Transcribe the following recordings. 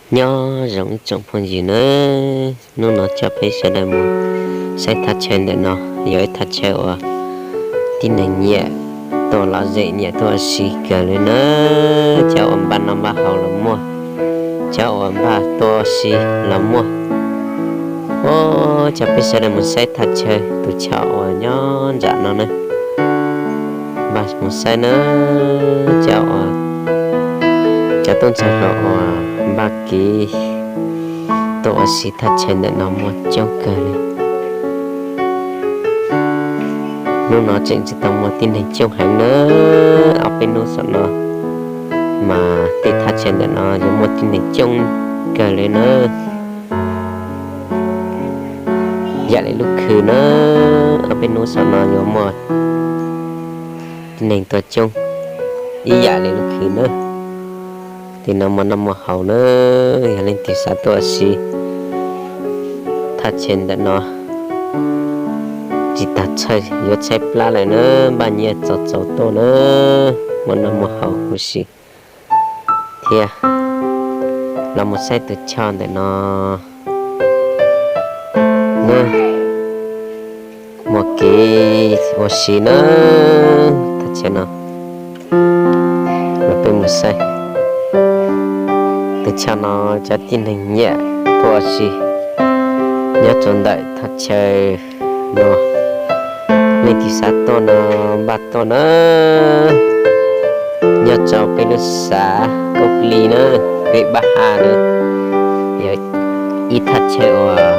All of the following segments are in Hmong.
Nyob zoo ib tsoom phooj ywg nawb, hnub no coj peb sawv daws mus saib thaj chaw ntawm no, yog ib thaj chaw uas tib neeg nyiam tuaj lom zem nyiam tuaj ua si kawg li nawb. Cov uas npaj noj npaj haus los muaj, cov uas npaj tuaj ua si los muaj. Os, coj peb sawv daws mus saib thaj chaw tus choj uas nyob nram no nawb. Npaj mus saib nawb, cov uas cov tub ntxhais hluas uas npaj kev tuaj ua si thaj chaw ntawm no muaj coob kawg li. Hnub no tseem tsis tau muaj tib neeg coob heev nawb, ob peb hnub saum no mas tej thaj chaw ntawm no yuav muaj tib neeg coob kawg li nawb. Yam li lub khw nawb, ob peb hnub saum no yuav muaj tib neeg tuaj coob ib yam li lub khw nawb. Tim no muaj noj muaj haus nawb, yog leej twg xav tuaj ua si thaj chaw ntawm no tsis tas tsawg yuav tshaib plab lawm nawb, npaj nyiaj txaus txaus tuaj nawb, muaj noj muaj haus huv si thiab. Los mus saib tus choj ntawm no nawb, muaj kev ua si nawb, thaj chaw no. Los peb mus saib tus choj no, cov tib neeg nyiam tuaj ua si nyob rau ntawm thaj chaw no. Leej twg xav tuaj no npaj tuaj nawb, nyob rau peb lub xav Koob Plig nawb, peb Pab Haj nawb. Yog ib thaj chaw uas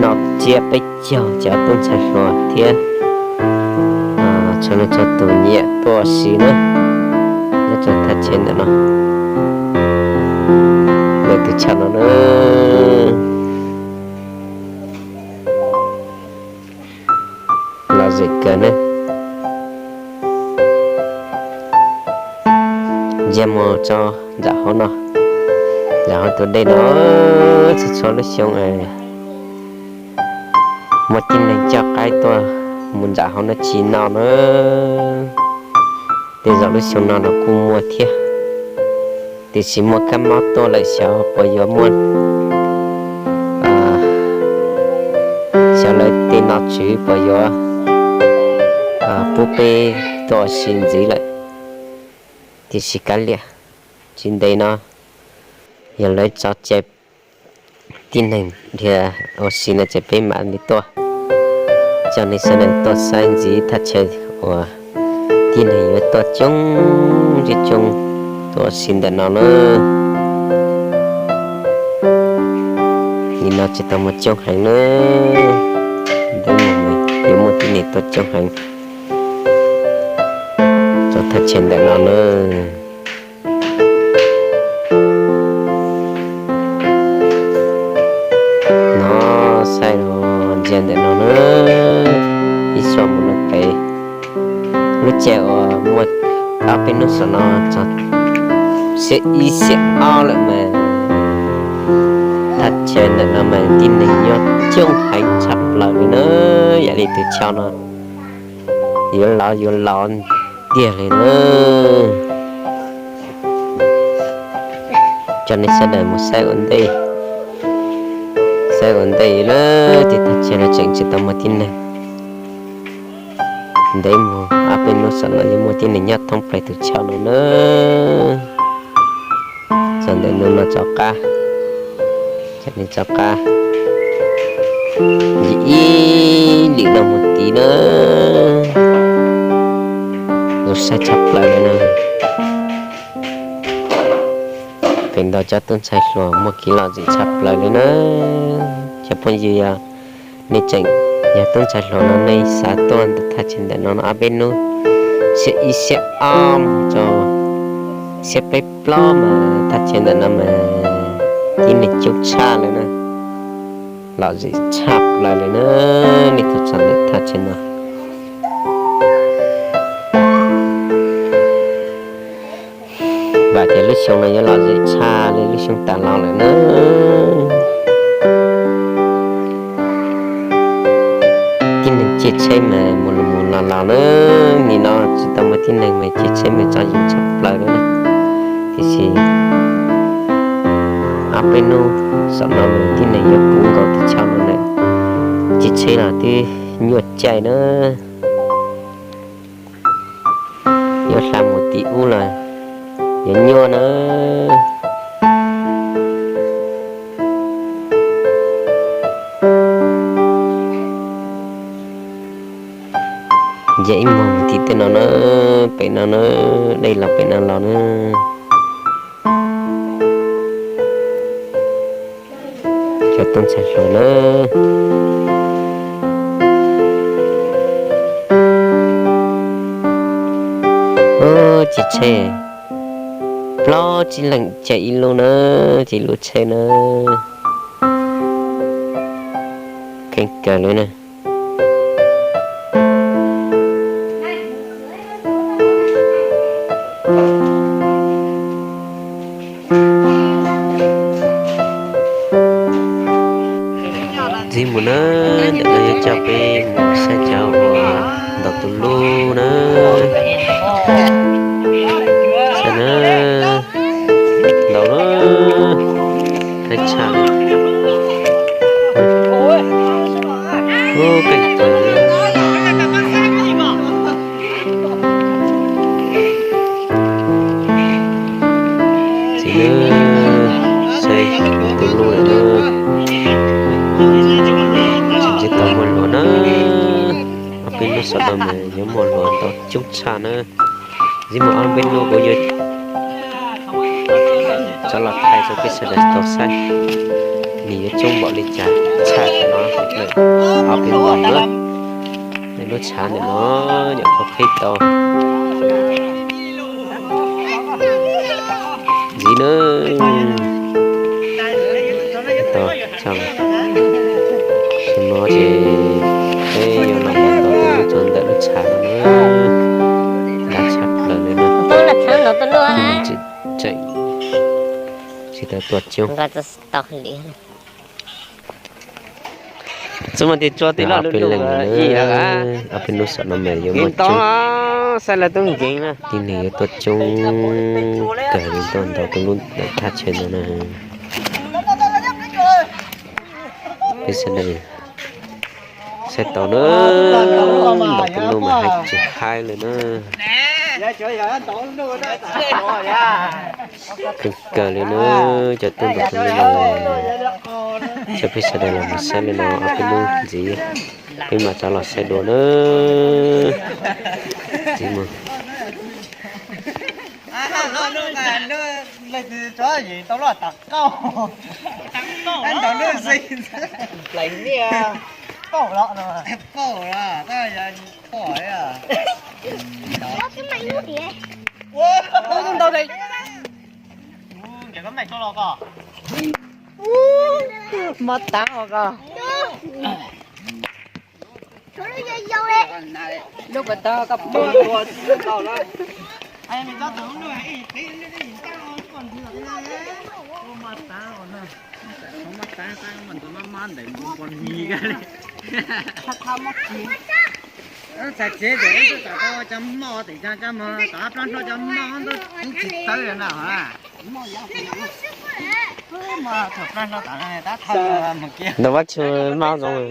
no tsiab peb caug cov tub ntxhais hluas thiab txhua leej txhua tus nyiam tuaj ua si nawb, nyob rau thaj chaw ntawm no. Lawv tus choj no nawb, lom zem kawg nawb. Ntsia mus rau nram hauv no, nram hauv tus dej no, txhua txhua lub xyoo muaj tib neeg coj qaib tuaj mus nram hauv no tsis no na. Tej zaum lub xyoo no los kuj muaj thiab, tiam sis muaj kab mob tuaj lawm xyov puas yuav muaj, xyov lawv tej nom tswv puas yuav pub peb tuaj ua si ntxiv lawm. Tiam sis kav liam, tsis ntev no yog lawv tso cai tib neeg dhia ua si no ces peb mam li tuaj. Coj nej sawv daws tuaj saib ntxiv thaj chaw uas tib neeg yuav tuaj coob coob coob tuaj ua si ntawm no na. Nim no tsis tau muaj coob heev na, ntev mus yuav muaj tib neeg tuaj coob heev rau thaj chaw ntawm no na. No, saib ntsia ntawm no na, ib xuab mus no pem lub caij uas muaj ob peb hnub saum no txog xiab ib xiab ob lawm mas thaj chaw ntawm no mas tib neeg nyob coob heev tshaj plaws li na. Yam li tus choj no yuav laus yuav laus tiag li na. Coj nej sawv daws mus saib ua ntej, saib ua ntej na, tej thaj chaw no tseem tsis tau muaj tib neeg. Ntev mus ob peb hnub saum no yuav muaj tib neeg nyob thoob plaws tus choj no na. Txog ntawm no no rov qab, rov qab ib lwm no mus tid na. Zoo saib tshaj plaws li na. Feem ntau cov tub ntxhais hluas muaj kev lom zem tshaj plaws li na. Cov phooj ywg, yog nej tseem yog tub ntxhais hluas no nej xav tuaj ntawm thaj chaw ntawm no no ob peb hnub, xiab ib xiab ob mus rau xiab peb plaub mas thaj chaw ntawm no mas tib neeg coob tshaj lawm na. Lom zem tshaj plaws lawm na, nej tau txog ntawm thaj chaw no. Vam tias lub xyoo no yuav lom zem tshaj li lub xyoo tas los lawm na. Tib neeg caij tsheb mas mus los mus los los na, nim no tsis tau muaj tib neeg mas caij tsheb mas tso yeej tshaj plaws li na. Tiam sis Ob peb hnub saum no tib neeg yuav puv nkaus tib tshaj no lawm, tsis tsheb los twb nyuaj caij na. Yuav hla mus tim ub los yuav nyuaj na. Nce ib mos mus tim tej no na, pem no na, dej los pem no los na. Cov tub ntxhais hluas na. Ub, tsis tsheb, plaub tsib leeg ces ib lub na, ces ib lub tsheb na. Kheej kawg li na. Ntxiv mus na, ntawm no yuav coj peb mus saib cov uas ntaus tus lub na. Saib na, ntaus na, thaib tshaj. Ub, keej kawg. Txiv, saib tus lub lawm na. Tsis tau muaj hluas na. Ob peb hnub saum no mas yuav muaj hluas ntau coob tshaj na. Ntxiv mus ob peb hnub kuv yuav rov los thaij rau peb sawv daws tau saib nws yuav coob npaum li cas tshaj no. Ob peb hnub na, lub tshav ntawm no nyuam qhuav qhib tau. Ntxiv na, tau tshaj no ces peb yuav los mus ntaus tus lub txog ntawm lub tshav no na. Nqa tshaj plaws li na. Tseem tsis tau tuaj coob. Txuj mas tias tso tej loj lub lug ib yam, ob peb hnub saum no mas yuav muaj coob, saib lawv tub nkeeg na, tib neeg yuav tuaj coob kawg li tuaj ntaus tus lub ntawm thaj chaw no na. Peb sawv daws saib tau na, ntaus tus lub mas hais tsis haib li na. Kawg kawg li na, cov tub ntaus tus lub no. Cov peb sawv daws los mus saib li no, ob peb hnub ntxiv peb mam rov los saib dua na. Ntxiv mus. Mob taab os koj. Lub ko taw koj pom. Txhais tsev tes ib tug tom tau cov moj tes cov mog tom plab hlob cov moj ntub tsis tawb na. Ntawm Vab Tshua maj zoo.